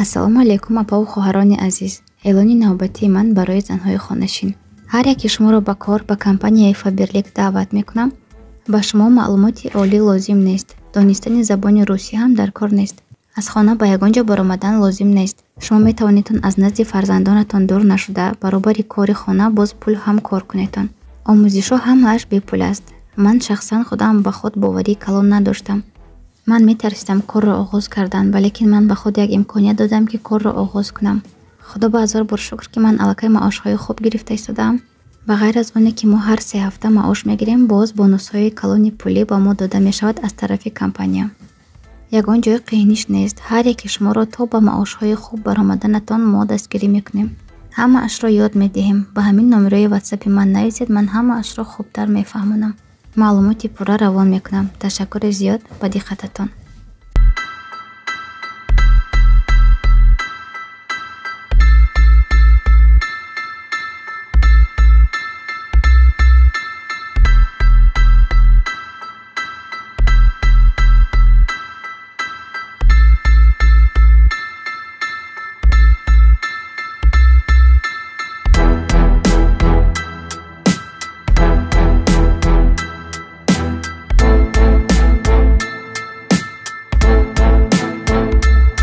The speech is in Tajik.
Ассалому алайкум, апаву хоҳарони азиз. Эълони навбатии ман барои занҳои хонашин. Ҳар яке шуморо ба кор ба компанияи Фаберлик даъват мекунам. Ба шумо маълумоти олӣ лозим нест, донистани забони русӣ ҳам дар кор нест. Аз хона ба ягон ҷо баромадан лозим нест. Шумо метавонедтон аз назди фарзандонатон дур нашуда, баробари кори хона боз пул ҳам кор кунедтон. Омӯзишҳо ҳамааш бепул аст. Ман шахсан худам ба худ боварии калон надоштам. Ман метарсидам корро оғоз кардан, валекин ман ба худ як имконият додам, ки корро оғоз кунам. Худо ба ҳазор бор шукр, ки ман аллакай маошҳои хуб гирифта истодаам. Ба ғайр аз оне ки мо ҳар 3 ҳафта маош мегирем, боз бонусҳои калони пулӣ ба мо дода мешавад аз тарафи компания. Ягон ҷои қииниш нест. Ҳар яке шуморо то ба маошҳои хуб баромаданатон мо дастгирӣ мекунем. Ҳамаашро ёд медиҳем. Ба ҳамин номерои ватсапи ман нависед, ман ҳамаашро хубтар мефаҳмонам. Маълумоти пурра равон мекунам. Ташаккури зиёд ба диққататон.